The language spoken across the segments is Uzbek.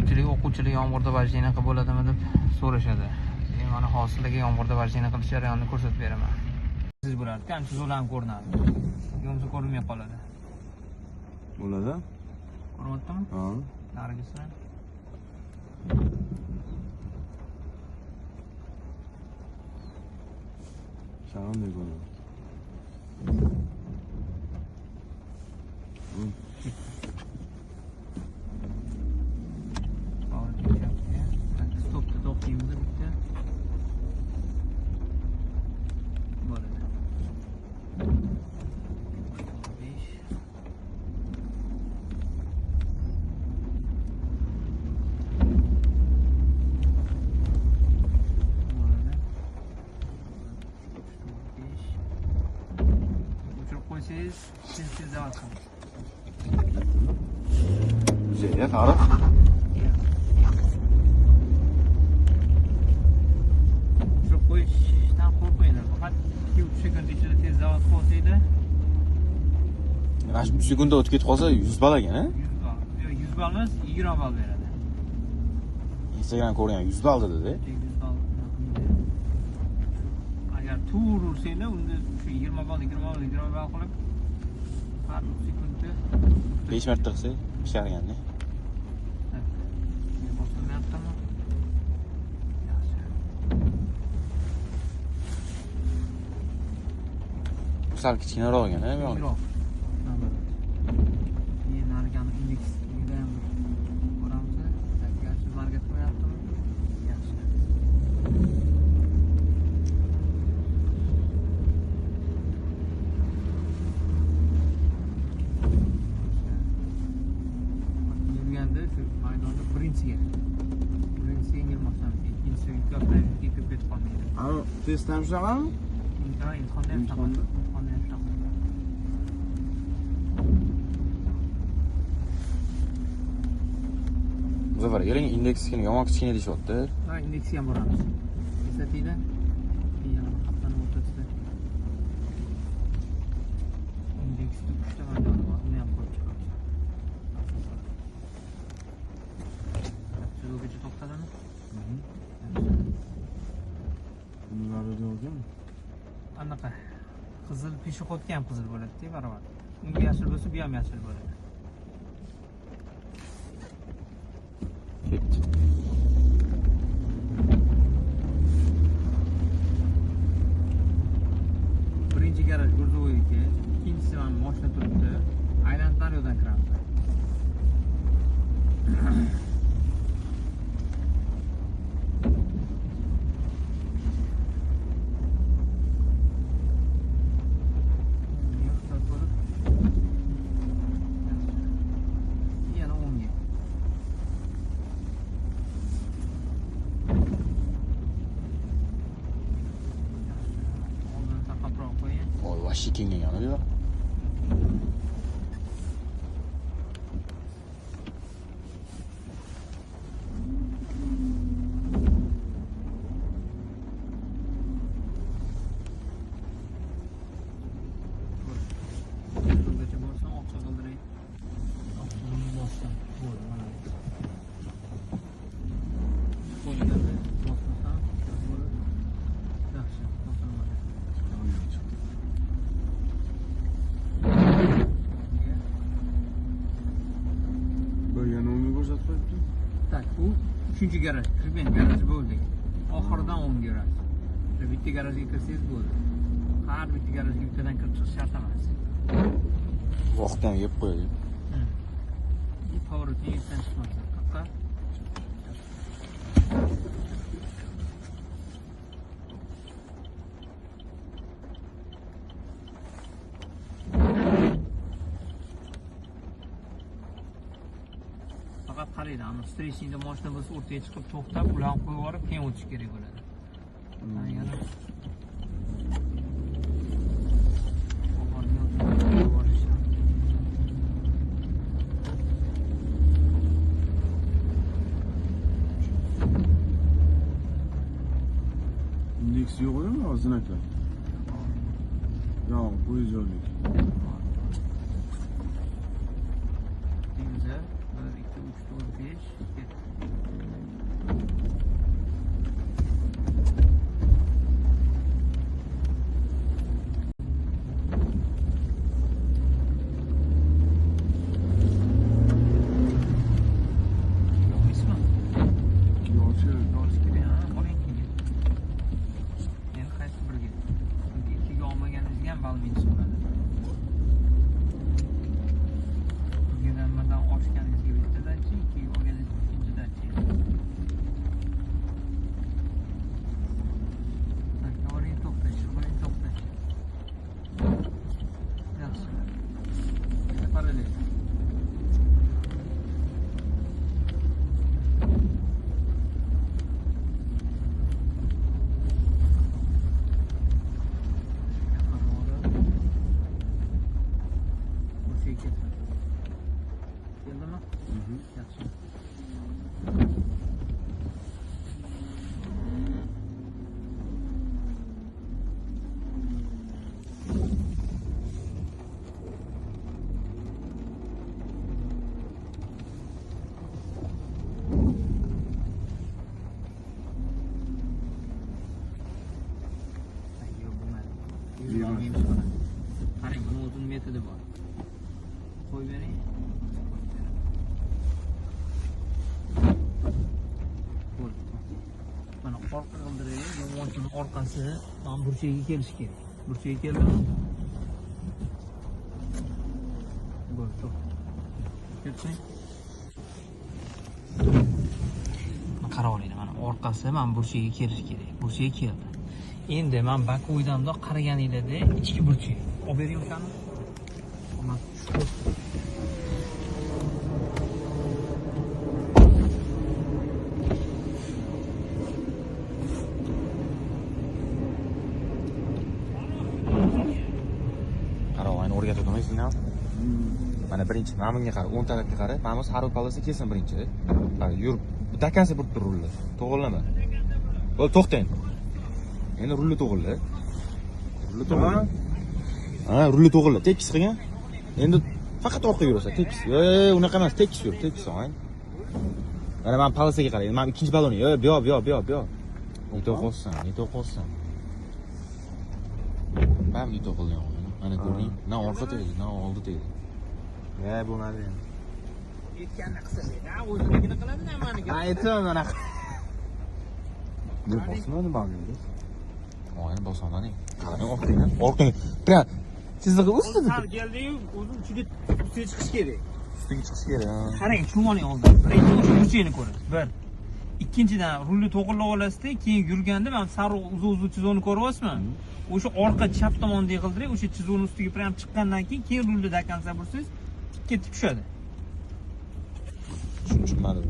Ko'pchilik o'quvchilar yomg'irda vождение qilib bo'ladimi deb so'rashadi. Men mana hozir sizlarga yomg'irda vождение qilish jarayonini ko'rsatib beraman. Siz bo'lardi, kamsiz ular ham ko'rinadi. Yo'msa ko'rinmay qoladi. Bo'ladi? Ko'ryaptimi? Ha. Narigisi. Shag'anday ko'rinadi. Stopda to'xtaymiz bitta. Bo'ladi. 5. Bo'ladi. 5. O'chirib qo'ysangiz, tez-tez davom qilamiz. Güzel ya Tarık. O'chirib qo'yishdan qo'rqmanglar. Faqat 2-3 sekund ichida tez davom qilsanglar, Mana shu 3 sekundda o'tib ketib qolsa 100 ball ekan, a? 100 ball. Yo'q, 100 ball emas, 20 ball beradi. Instagram ko'rgan 100 ball dedi-da. 100 ball. Agar to'g'ri ursanglar, unda shu 20 ball, 20 ball, 20 ball qilib har 3 sekundda 5 marta qilsa pisharganda. Bosilmayaptimi? Yaxshi. Sal kichkinaroq ekan, a, bu yoq. Yo'q. Keyin narigani indeksida ham bir ko'ramiz. Garchi market qo'yaptimi? Yaxshi. Yurganda shu maydonda birinchiga. Birinchisiga yengil bosamiz. Ikkinchisi yuklab ketib ketib qolmaydi. Ana testdan ham shunaqami? Ha, imtihonda ham shunaqa. Imtihonda. Imtihonda ham shunaqa. Muzaffar, keling indeksini yomon kichkina deyishyapti. Ha, indeksga ham boramiz. Eslatinglar. Keyin yana bir haftani o'rtasida indeksda 3 ta maydoni bor. Uni ham ko'rib chiqamiz. Chizuvgacha to'xtadimi? Nimalar yo'q Anaqa qizil pesheходga ham qizil bo'ladi-da, barobar. Unga yashil bo'lsa, bu ham yashil bo'ladi. Ketdi. Birinchi garaj Gurzovoyniki, ikkinchisi mana mashina turibdi. Aylanib nari yoqdan kiramiz. Ehtiyot bo'lib. Yana o'ngga. Oldini taqabroq qo'ying. Voy, vashi kengaygan bu yoq. Yo'lgacha borsam oq chig'ildiray. Oq chig'ilni bossam bo'ldi mana. Qo'lganda bosmasam bo'ladi. Yaxshi, bosilmadi. Bir yana o'ngga ko'rsatib qo'yibdi. Так, u 3-chi garaj, kirgan garaj bo'ldi. Oxiridan o'ngga yurasiz. O'sha bitta garajga kirsangiz bo'ldi. Har bitta garajga bittadan kirib chiqish shart emas. Vaqtni ham yeb qo'yadi. Поворотni esdan chiqmasin. Qaqqa. Faqat qaraydi, ana встречныйda mashina bo'lsa o'rtaga chiqib to'xtab, ularni qo'yib yuborib, keyin o'tish kerak bo'ladi. Mana yana qo'yib yuborish. Indeks yo'q edimi hozir znaklar? Yo'q, poyezd yo'llik. Deymiz, 1, 2, 3, 4, 5. Ketdi. Uchun orqasi mana burchagiga kelishi kerak. Burchagiga keldimi? Bo'ldi, to'xta. Ketsin. Qarab olinglar, mana orqasi mana burchagiga kelishi kerak. Burchagiga keldi. Endi men Bakudan bundoq qaraganinglarda ichki burchak. Olib bering o'shani. Qara, ayni o'rgatib o'tmaysan. Mana birinchi mana bunga qara, o'ng tarafga qara. Mana bu sariq polosga kelsin birinchi. Qara, yur. Dakansa burib tur rulni. To'g'rilama. Bo'ldi, to'xtang. Endi rulni to'g'irla. Rulni to'g'irla. Ha, rulni to'g'irla. Tekis qilgin. Endi faqat orqaga yurasan, tekis. Yo'q, yo'q, unaqa emas, tekis yur, tekis og'ay. Mana men polosaga qarang. Mana ikkinchi baloni. Yo'q, bu yoq, bu yoq, bu yoq, bu yoq. Nito qo'shsan, nito qo'shsan. Bam nito qilgan. Mana ko'rding? Na orqa tegdi, na oldi tegdi. Ya bo'lmadi endi. Aytganini qilsa, ha, o'zinikini qiladi, na maniki. Ha, aytdim mana. Ne bosmadi bag'ingga? Og'ayni bosolmading. Qarang, orqangga, orqangga. Prям chizig'i ustida. Sal keldi-yu, o'zi uchiga ustiga chiqish kerak. Ustiga chiqish kerak. Qarang, tushunib oling oldin. Birinchi o'sha burchakni ko'rasiz. Bir. Ikkinchidan rulni to'g'irlab olasizda, keyin yurganda mana sariq uzun-uzun chizuqni ko'ryapsizmi? O'sha orqa chap tomonda yig'ildiring, o'sha chizuqni ustiga prям chiqqandan keyin rulni dakansa bursangiz, tik ketib tushadi. Tushunmadim.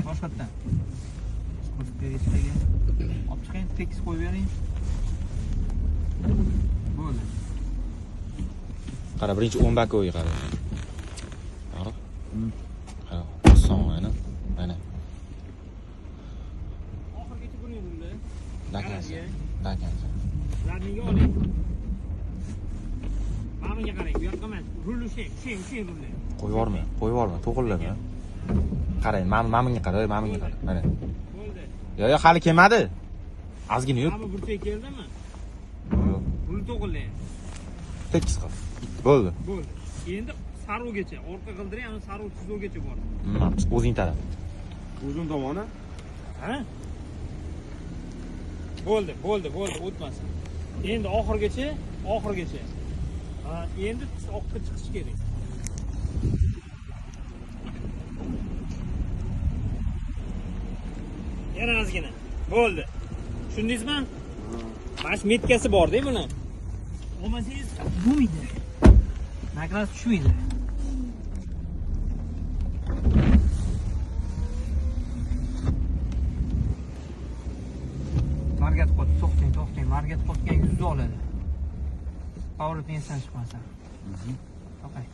Boshqatdan. Ko'rsatib beray sizlarga. Olib chiqing, tekis qo'yib bering. Bo'ldi. Qara, birinchi o'ng bakoviga qara. Qara. Qara, oson mana. Mana. Oxirgacha buring rulni. Dakansa. Dakansa. Zadniga oling. Mana bunga qarang, bu yoqqa emas. Rulni ushlang, ushlang, ushlang rulni. Qo'yib yuborma, qo'yib yuborma, to'g'irlama. Qarang, mana bunga qara, mana bunga qara. Mana. Bo'ldi. Yo'q, yo'q, hali kelmadi. Ozgina yur. Mana bu burchak keldimi? Yo'q. Rulni to'g'irlang. Tekis qil. Bo'ldi. Bo'ldi. Endi saruvgacha, orqa qildiring, ana saruv chizuvgacha bor. O'zing taraf. O'zim tomoni. Ha? Bo'ldi, bo'ldi, bo'ldi, o'tmasin. Endi oxirgacha, oxirgacha. Ha, endi oqqa chiqish kerak. Yana ozgina. Bo'ldi. Tushundingizmi? Mana shu metkasi bor-da buni. Olmasangiz bo'lmaydi. Nakras tushmaydi. Margat qotdi, to'xtang, to'xtang. Margat qotgan 100 oladi. Поворот esdan chiqmasa. To'xtang.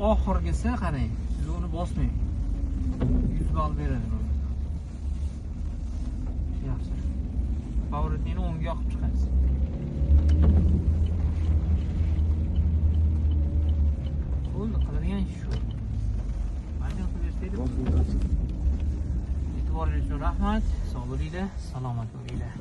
Oxirgisi qarang, siz uni bosmang. 100 ball beradi bo'lmasa. Yaxshi. Поворотni o'ngga yoqib chiqasiz. Bo'ldi, qiladigan ish shu. Mana qilib bersangiz. E'tiboringiz uchun rahmat. Sog' bo'linglar, salomat bo'linglar.